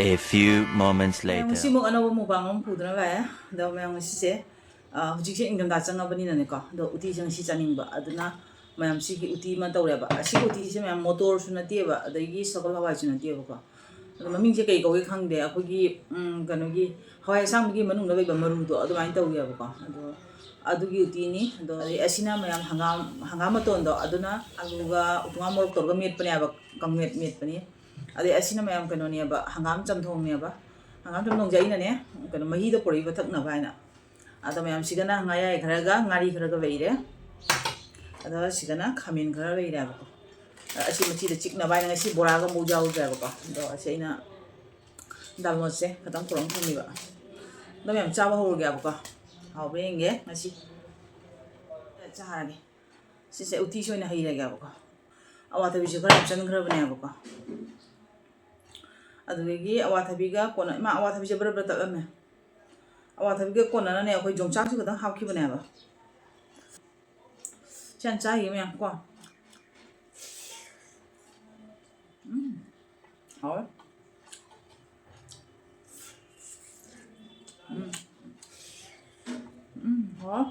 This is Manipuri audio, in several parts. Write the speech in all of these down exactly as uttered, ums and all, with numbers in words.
A few moments later. ꯉꯁꯤꯃꯨꯛ ꯑꯅꯧꯕ ꯃꯨꯛꯕꯥꯡ ꯑꯃ ꯄꯨꯗꯨꯅ ꯂꯥꯛꯑꯦ꯫ ꯑꯗꯣ ꯃꯌꯥꯝ, ꯉꯁꯤꯁꯦ ꯑ, ꯍꯧꯖꯤꯛꯁꯦ ꯏꯪꯊꯝꯊꯥ ꯆꯪꯉꯕꯅꯤꯅꯅꯦꯀꯣ, ꯑꯗꯣ ꯎꯇꯤꯁꯦ ꯉꯁꯤ ꯆꯥꯅꯤꯡꯕ, ꯑꯗꯨꯅ ꯃꯌꯥꯝ ꯁꯤꯒꯤ ꯎꯇꯤ ꯑꯃ ꯇꯧꯔꯦꯕ꯫ ꯑꯁꯤꯒꯤ ꯎꯇꯤꯁꯦ ꯃꯌꯥꯝ ꯃꯣꯇꯣꯔꯁꯨ ꯅꯠꯇꯦꯕ, ꯑꯗꯒꯤ ꯁꯒꯣꯜ ꯍꯋꯥꯏꯁꯨ ꯅꯠꯇꯦꯕꯀꯣ꯫ ꯑꯗꯣ ꯃꯃꯤꯡꯁꯦ ꯀꯩ ꯀꯧꯒꯦ ꯈꯪꯗꯦ꯫ ꯑꯩꯈꯣꯏꯒꯤ, ꯎꯝ, ꯀꯩꯅꯣꯒꯤ ꯍꯋꯥꯏ ꯑꯁꯥꯡꯕꯒꯤ ꯃꯅꯨꯡꯗ ꯂꯩꯕ ꯃꯔꯨꯗꯣ ꯑꯗꯨꯃꯥꯏꯅ ꯇꯧꯋꯦꯕꯀꯣ꯫ ꯑꯗꯣ ꯑꯗꯨꯒꯤ ꯎꯇꯤꯅꯤ꯫ ꯑꯗꯣ ꯑꯗꯩ ꯑꯁꯤꯅ ꯃꯌꯥꯝ ꯍꯪꯒꯥꯝ, ꯍꯪꯒꯥꯝ ꯃꯇꯣꯟꯗꯣ, ꯑꯗꯨꯅ ꯑꯂꯨꯒ ꯎꯇꯣꯡꯉꯥ ꯃꯣꯔꯣꯛ ꯇꯧꯔꯒ ꯃꯦꯠꯄꯅꯦꯕ, ꯀꯥꯡꯃꯦꯠ ꯃꯦꯠꯄꯅꯤ꯫ ꯑꯗꯩ ꯑꯁꯤꯅ ꯃꯌꯥꯝ ꯀꯩꯅꯣꯅꯦꯕ, ꯍꯪꯒꯥꯝ ꯆꯝꯊꯣꯡꯅꯦꯕ꯫ ꯍꯪꯒꯥꯝ ꯆꯝꯊꯣꯡꯁꯦ ꯑꯩꯅꯅꯦ, ꯀꯩꯅꯣ, ꯃꯍꯤꯗ ꯄꯨꯔꯛꯏꯕ ꯊꯛꯅꯕ ꯍꯥꯏꯅ꯫ ꯑꯗꯣ ꯃꯌꯥꯝ, ꯁꯤꯗꯅ ꯉꯥꯌꯥꯏ ꯈꯔꯒ ꯉꯥꯔꯤ ꯈꯔꯒ ꯂꯩꯔꯦ꯫ ꯑꯗꯣ ꯁꯤꯗꯅ ꯈꯥꯃꯦꯟ ꯈꯔ ꯂꯩꯔꯦꯕꯀꯣ꯫ ꯑꯁꯤ ꯃꯆꯤꯗ ꯆꯤꯛꯅꯕ ꯍꯥꯏꯅ ꯉꯁꯤ ꯕꯣꯔꯥꯒ ꯑꯃꯐꯥꯎ ꯌꯥꯎꯗ꯭ꯔꯦꯕꯀꯣ꯫ ꯑꯗꯣ ꯑꯁꯤ ꯑꯩꯅ ꯗꯥꯜꯃꯣꯠꯁꯦ ꯈꯇꯪ ꯄꯨꯔꯛ ꯊꯝꯃꯤꯕ꯫ ꯑꯗꯣ ꯃꯌꯥꯝ, ꯆꯥꯕ ꯍꯧꯔꯒꯦꯕꯀꯣ꯫ ꯍꯥꯎꯕ꯭ꯔꯥ ꯌꯦꯡꯒꯦ ꯉꯁꯤ꯫ ꯆꯥꯔꯒꯦ꯫ ꯁꯤꯁꯦ ꯎꯇꯤꯁꯦ ꯑꯣꯏꯅ ꯍꯩꯔꯒꯦꯕꯀꯣ꯫ ꯑꯋꯥꯊꯕꯤꯁꯨ ꯈꯔ ꯍꯥꯞꯆꯤꯟꯈ꯭ꯔꯕꯅꯦꯕꯀꯣ꯫ ꯑꯗꯨꯗꯒꯤ ꯑꯋꯥꯊꯕꯤꯒ ꯀꯣꯟꯅ, ꯏꯃꯥ, ꯑꯋꯥꯊꯕꯤꯁꯦ ꯕꯔ ꯕꯔ ꯇꯠꯂꯝꯃꯦ꯫ ꯑꯋꯥꯊꯕꯤꯒ ꯀꯣꯟꯅꯅꯅꯦ ꯑꯩꯈꯣꯏ ꯌꯣꯡꯆꯥꯛꯁꯨ ꯈꯤꯇꯪ ꯍꯥꯞꯈꯤꯕꯅꯦꯕ꯫ ꯁꯤ ꯌꯥꯝ ꯆꯥꯈꯤꯒꯦ ꯃꯌꯥꯝ ꯀꯣ꯫ ꯎꯝ, ꯍꯥꯎꯋꯦ꯫ ꯎꯝ꯫ ꯎꯝ, ꯍꯥꯎꯋꯦ꯫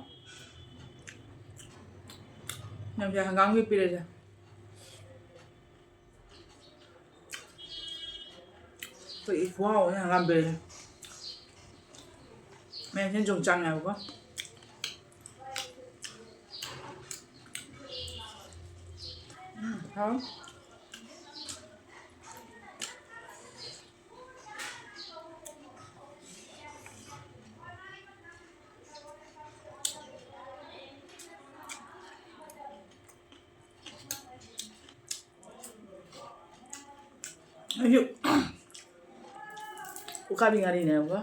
ꯃꯌꯥꯝꯁꯦ ꯍꯪꯒꯥꯝꯒꯤ ꯄꯤꯔꯛꯑꯦ꯫ ꯑꯩꯈꯣꯏ ꯈꯨꯍꯥꯎ ꯑꯃ ꯍꯪꯒꯥꯝ ꯄꯤꯔꯛꯑꯦ꯫ ꯃꯌꯥꯝꯁꯤꯅ ꯌꯣꯡꯆꯥꯛꯅꯦꯕꯀꯣ꯫ ꯎꯝ, ꯍꯥꯎ꯫ ꯑꯩꯁꯨ ꯎꯀꯥꯕꯤ ꯉꯥꯔꯤꯅꯦꯕꯀꯣ꯫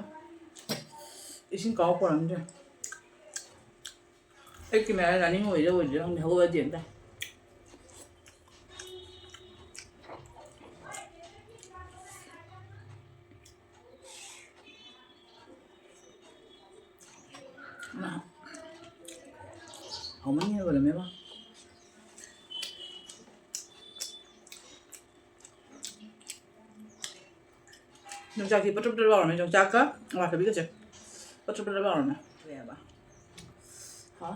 ꯏꯁꯤꯡ ꯀꯥꯎ ꯄꯣꯔꯝꯗ꯭ꯔꯦ꯫ ꯑꯩ ꯀꯦꯃꯦꯔꯥ ꯔꯟꯅꯤꯡ ꯑꯣꯏꯔ ꯑꯣꯏꯗ꯭ꯔꯤꯔ ꯈꯪꯗꯦ, ꯍꯧꯒꯠꯂꯗꯤ ꯑꯝꯇ꯫ ꯃꯥ ꯍꯥꯎꯃꯟꯒꯤꯗꯅ ꯂꯣꯏꯔꯝꯃꯦꯕ꯫ ꯌꯣꯡꯆꯥꯛꯁꯤ ꯄꯠꯇ꯭ꯔ ꯄꯠꯇ꯭ꯔ ꯂꯥꯎꯔꯝꯃꯦ꯫ ꯌꯣꯡꯆꯥꯛꯀ ꯑꯋꯥꯊꯕꯤꯒꯁꯦ ꯄꯠꯇ꯭ꯔ ꯄꯠꯇ꯭ꯔ ꯂꯥꯎꯔꯝꯃꯦ꯫ ꯀꯩ ꯍꯥꯏꯕ? ꯍꯥ?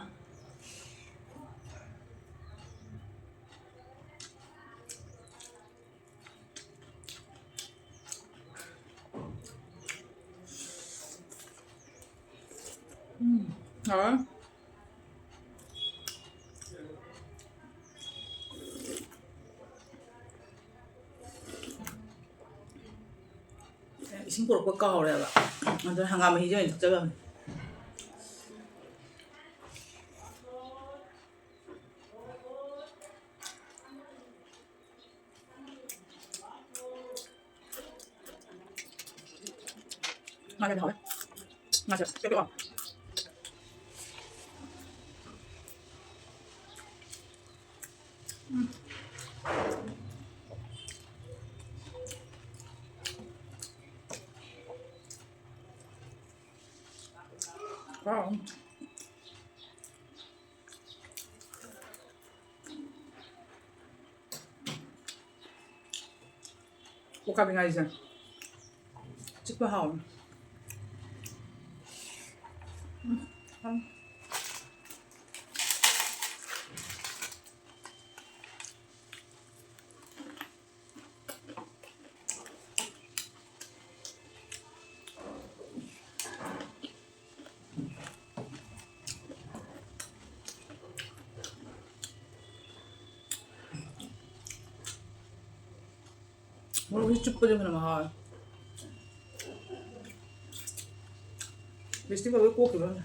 ꯎꯝ, ꯍꯥꯎꯋꯦ꯫ ꯏꯁꯤꯡ ꯄꯨꯔꯛꯄ ꯀꯥꯎꯔꯦꯕ꯫ ꯑꯗꯨꯅ ꯍꯪꯒꯥꯝ ꯃꯍꯤꯁꯦ ꯑꯣꯏꯅ ꯊꯛꯆꯜꯂꯕꯅꯤ꯫ ꯉꯥꯁꯦ ꯍꯥꯎꯋꯦ꯫ ꯉꯥꯁꯦ ꯄꯦꯠ ꯄꯦꯠ ꯂꯥꯎ꯫ ꯎꯝ꯫ ꯍꯥꯎ꯫ ꯎꯈꯥꯕꯤ ꯉꯥꯔꯤꯁꯦ ꯆꯤꯛꯄ ꯍꯥꯎꯋꯦ꯫ ꯎꯝ, ꯍꯥꯎꯋꯦ꯫ ꯃꯣꯔꯣꯛꯁꯤ ꯆꯨꯞꯄꯗꯤ ꯐꯅ ꯍꯥꯎꯋꯦ꯫ Lipstickꯀ ꯂꯣꯏ ꯀꯣꯛꯈꯤꯕ꯭ꯔꯥ ꯈꯪꯗꯦ꯫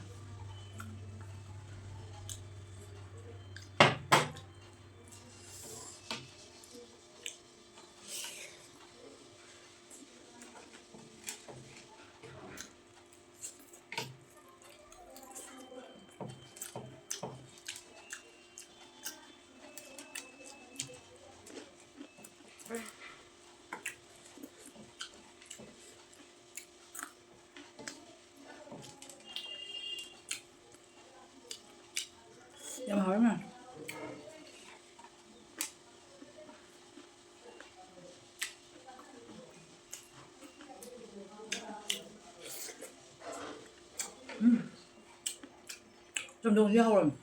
ꯆꯝꯊꯣꯡꯁꯦ ꯍꯥꯎꯔꯝꯃꯦ꯫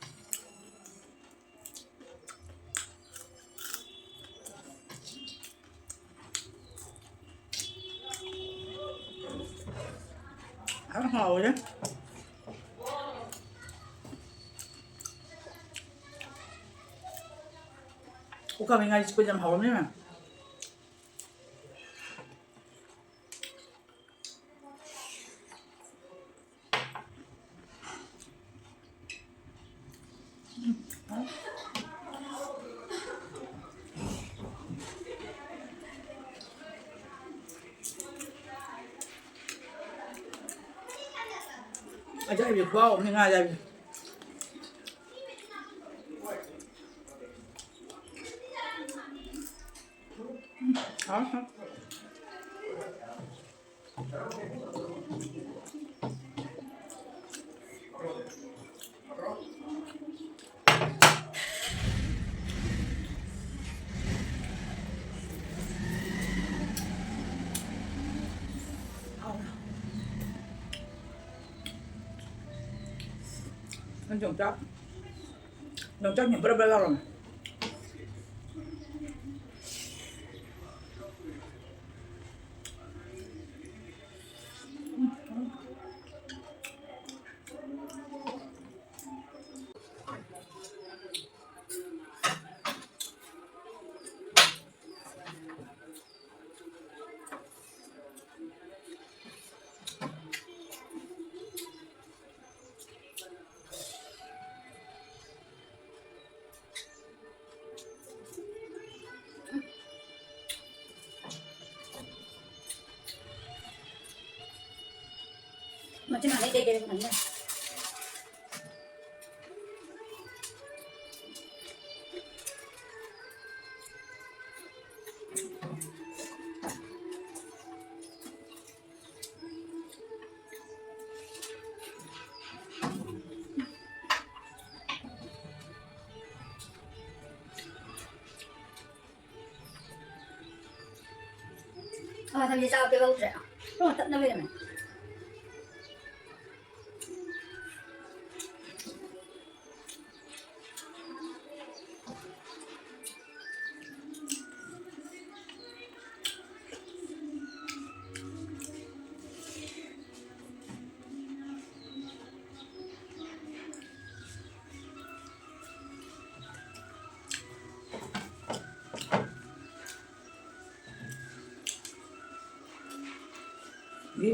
ꯌꯥꯝ ꯍꯥꯎꯋꯦ꯫ ꯑꯣꯀꯥꯕꯤ ꯉꯥꯔꯤ ꯆꯤꯛꯄꯁꯦ ꯌꯥꯝ ꯍꯥꯎꯔꯝꯅꯤ ꯃꯦꯝ꯫ ꯑꯌꯥꯏꯕ ꯈꯨꯍꯥꯎ ꯑꯃꯅꯤ, ꯉꯥ ꯑꯌꯥꯏꯕ꯫ ꯍꯥꯎ, ꯍꯥꯎ꯫ ꯌꯣꯡꯆꯥꯛ, ꯌꯣꯡꯆꯥꯛ ꯁꯤꯡ ꯕ꯭ꯔ ꯕ꯭ꯔ ꯂꯥꯎꯔꯝꯃꯦ꯫ ꯃꯆꯤꯟ ꯃꯅꯥꯏ ꯀꯩ ꯀꯩ ꯐꯪꯉꯦ? ꯑꯥ, ꯊꯝꯆꯦꯠ ꯆꯥꯕ ꯄꯦꯜꯍꯧꯗ꯭ꯔꯦ꯫ ꯄꯨꯡ ꯇꯠꯅ ꯂꯩꯔꯝꯃꯦ꯫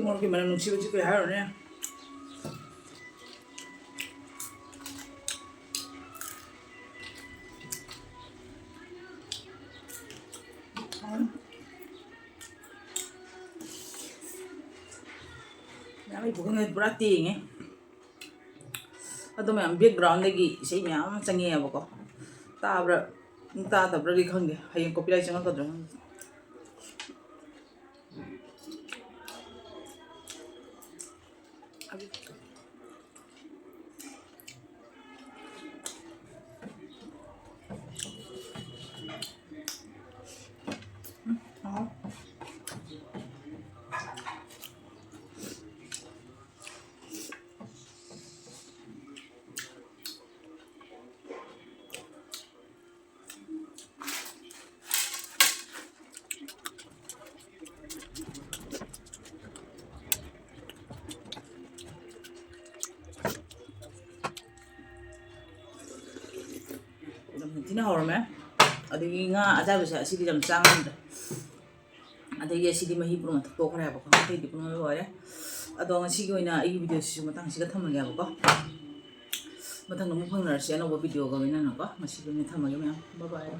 ꯃꯣꯔꯣꯛꯀꯤ ꯃꯅꯝ ꯅꯨꯡꯁꯤꯕꯁꯤ ꯀꯩ ꯍꯥꯏꯔꯨꯔꯅꯤ꯫ ꯃꯌꯥꯝ ꯑꯩ ꯄꯨꯈꯝꯗ ꯄꯨꯔꯥ ꯇꯦꯡꯉꯦ꯫ ꯑꯗꯣ ꯃꯌꯥꯝ backgroundꯗꯒꯤ ꯏꯁꯩ ꯃꯌꯥꯝ ꯑꯃ ꯆꯪꯉꯛꯑꯦꯕꯀꯣ꯫ ꯇꯥꯕ꯭ꯔꯥ, ꯇꯥꯗꯕ꯭ꯔꯥꯗꯤ ꯈꯪꯗꯦ꯫ ꯍꯌꯦꯡ copyright ꯆꯪꯉꯛꯀꯗ꯭ꯔꯥ ꯈꯪꯗꯦ꯫ ꯌꯥꯝ ꯊꯤꯅ ꯍꯧꯔꯝꯃꯦ꯫ ꯑꯗꯒꯤ ꯉꯥ ꯑꯇꯥꯏꯕꯁꯦ ꯑꯁꯤꯗꯤ ꯌꯥꯝ ꯆꯥ ꯉꯝꯗ꯭ꯔꯦ꯫ ꯑꯗꯒꯤ ꯑꯁꯤꯗꯤ ꯃꯍꯤ ꯄꯨꯝꯅꯃꯛ ꯊꯛꯇꯣꯛꯈ꯭ꯔꯦꯕꯀꯣ꯫ ꯑꯇꯩꯗꯤ ꯄꯨꯝꯅꯃꯛ ꯂꯣꯏꯔꯦ꯫ ꯑꯗꯣ ꯉꯁꯤꯒꯤ ꯑꯣꯏꯅ ꯑꯩꯒꯤ videoꯁꯤꯁꯨ ꯃꯇꯥꯡꯁꯤꯗ ꯊꯝꯃꯒꯦꯕꯀꯣ꯫ ꯃꯊꯪꯗ ꯑꯃꯨꯛ ꯐꯪꯅꯔꯁꯤ ꯑꯅꯧꯕ videoꯒ ꯂꯣꯏꯅꯅꯀꯣ꯫ ꯉꯁꯤꯒꯤ ꯑꯣꯏꯅ ꯊꯝꯃꯒꯦ ꯃꯌꯥꯝ꯫ Bye bye꯫